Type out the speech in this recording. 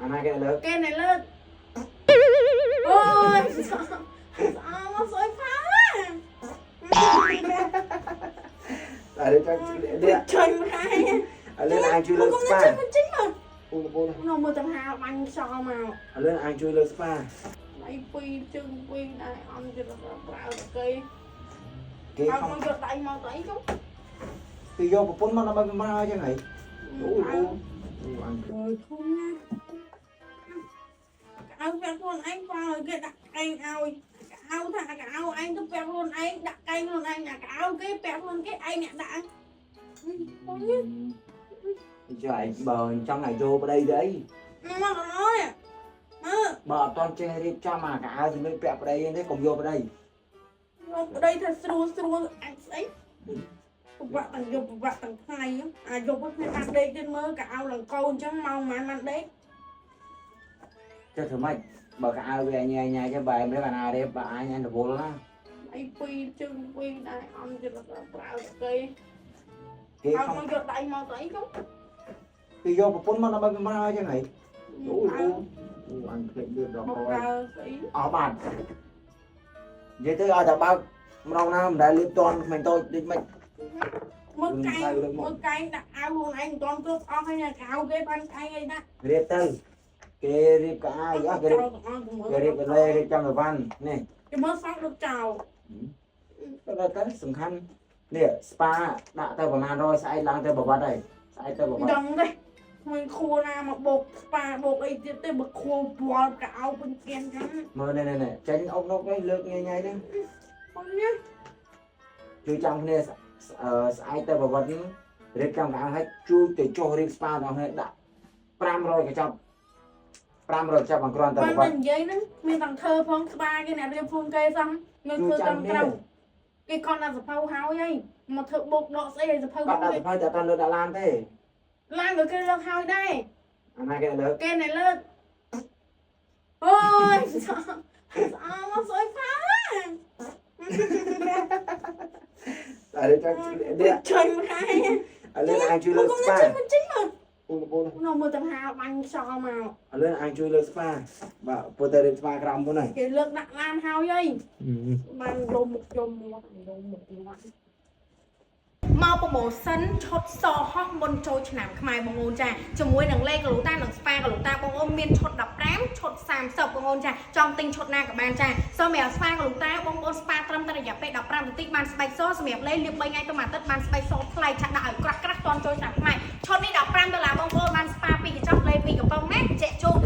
អាណាគេលើក គេអ្នកលើកអូយស្អមមកស្អុយផា តែរៀបចំនេះ ចេញហើយ ឥឡូវអញជួយលើកស្ប៉ា ចេញចេញមក ពូពូ នៅមើលទាំងហាបាញ់ខ្យល់មក ឥឡូវអញជួយលើកស្ប៉ា ដៃពីរជើងពីរដែរអន់ចិត្តប្រើតកេ គេ ឲ្យ ខំ មកយកដៃមកទៅអីចុះ គេយកប្រពន្ធមកដើម្បីបំរើអញ្ចឹងហីអូអូអញ អូយធំណាស់កៅពាក់ខ្លួនឯងប្រើឲ្យគេដាក់ឯងឲ្យកៅថាកៅឯងទៅពាក់ខ្លួនឯងដាក់កែងខ្លួនឯងអាកៅគេពាក់ខ្លួនគេឯងអ្នកដាក់អូយ ចុះឯងបើចង់ឲ្យយកប្តីទៅអី មកអើយអើ បើអត់តន់ចេះរៀបចំអាកៅអៅសម្រាប់ពាក់ប្តីហ្នឹងទេកុំយកប្តី មកប្តីថាស្រួលស្រួលអាចស្អីពិបាកទាំងយប់ពិបាកទាំងថ្ងៃអាយប់ហ្នឹងបានដេកទៀតមើលកៅឡើងកូនអញ្ចឹងម៉ោងប៉ុន្មានបានដេក ចេះធ្វើម៉េចបើកៅអៅវាញ៉ៃញ៉ៃចឹងបើឯងរៀបអាណារៀបបើអញអញរវល់ណា ដៃពីរជើងពីរដែរអន់ចិត្តប្រើតកេ គេខំ ឲ្យមកយកដៃមកទៅអីចុះ គេយកប្រពន្ធមកដើម្បីបំរើអញ្ចឹងហីអូអូអូអញភ្លេចលឿនដល់ក្រោយ មកប្រើស្អី អស់បាត់និយាយទៅឲ្យតែបើកម្ដងណាមិនដែលលៀបតន់ក្មេងតូចដូចមិន មើលកែងមើលកែងដាក់អាវខ្លួនឯងមិនទាន់គ្រប់អស់ហើយកៅគេបានកែងអីដាក់ រៀបទៅគេរៀបកៅអៅអស់គេរៀបគេរៀបកលេរៀបចំទៅវ៉ាន់នេះ គេមើលសងដូចចោល ទៅដល់ទៅសំខាន់នេះស្ប៉ាដាក់ទៅប្រហែល100ស្អែកឡើងទៅប្រវត្តិហើយស្អែកទៅប្រវត្តិ ដឹងទេគ្មានខួរណាមកបោកស្ប៉ាបោកអីទៀតទេបើខួរវល់កៅពេញគៀនចឹង មើលនេះនេះចេញអុកនុកនេះលើកញ៉ៃញ៉ៃហ្នឹង អូយ ជួយចាំគ្នាស្អែកទៅប្រវត្តិរៀបចំកៅអៅឲ្យជួយទៅចុះរៀបស្ប៉ាដល់គ្នាដាក់500កញ្ចប់500កញ្ចប់បង្គ្រាន់តែ បាន ប្រវត្តិ តែនិយាយហ្នឹងមានទាំងធ្វើផងស្បាគេអ្នករៀបផងគេសោះនៅ ជួយ ធ្វើ ចាំគ្នា ត្រឹមត្រូវគេគាត់ដាក់សភៅហើយហើយមកធ្វើបោកដកស្អីឲ្យសភៅ គាត់ដាក់សភៅតែអត់លើកដាក់ឡានទេ ឡើងក៏គេលើកហើយដែរ អាណាគេលើក គេអ្នកលើកអូយស្អមមកស្អុយផា តែរៀបចំនេះ ចេញហើយ ឥឡូវអញជួយលើកស្ប៉ា ចេញចេញមក ពូពូ នៅមើលទាំងហាបាញ់ខ្យល់មក ឥឡូវអញជួយលើកស្ប៉ាបាទពូតែរៀបស្ប៉ាក្រោមមុនហើយ គេលើកដាក់ឡានហើយហីបានលំមុខយំមាត់លំមុខមាត់ មកប្រម៉ូសិនឈុតសហោះមុនចូលឆ្នាំខ្មែរបងអូនចាជាមួយនឹងលេខកលូតានិងស្ប៉ាកលូតាបងអូនមានឈុត15ឈុត30បងអូនចាចង់ទិញឈុតណាក៏បានចាសម្រាប់ស្ប៉ាកលូតាបងប្អូនស្ប៉ាត្រឹមតែរយៈពេល15នាទីបានស្បែកសសម្រាប់លេលាប3ថ្ងៃទៅមួយអាទិត្យបានស្បែកសប្លែកឆាក់ដាក់ឲ្យក្រាស់ក្រាស់តន់ចូលឆ្នាំខ្មែរឈុតនេះ15ដុល្លារបងប្អូនបានស្ប៉ា2កញ្ចប់លេ2កំប៉ុងណាជែកជូន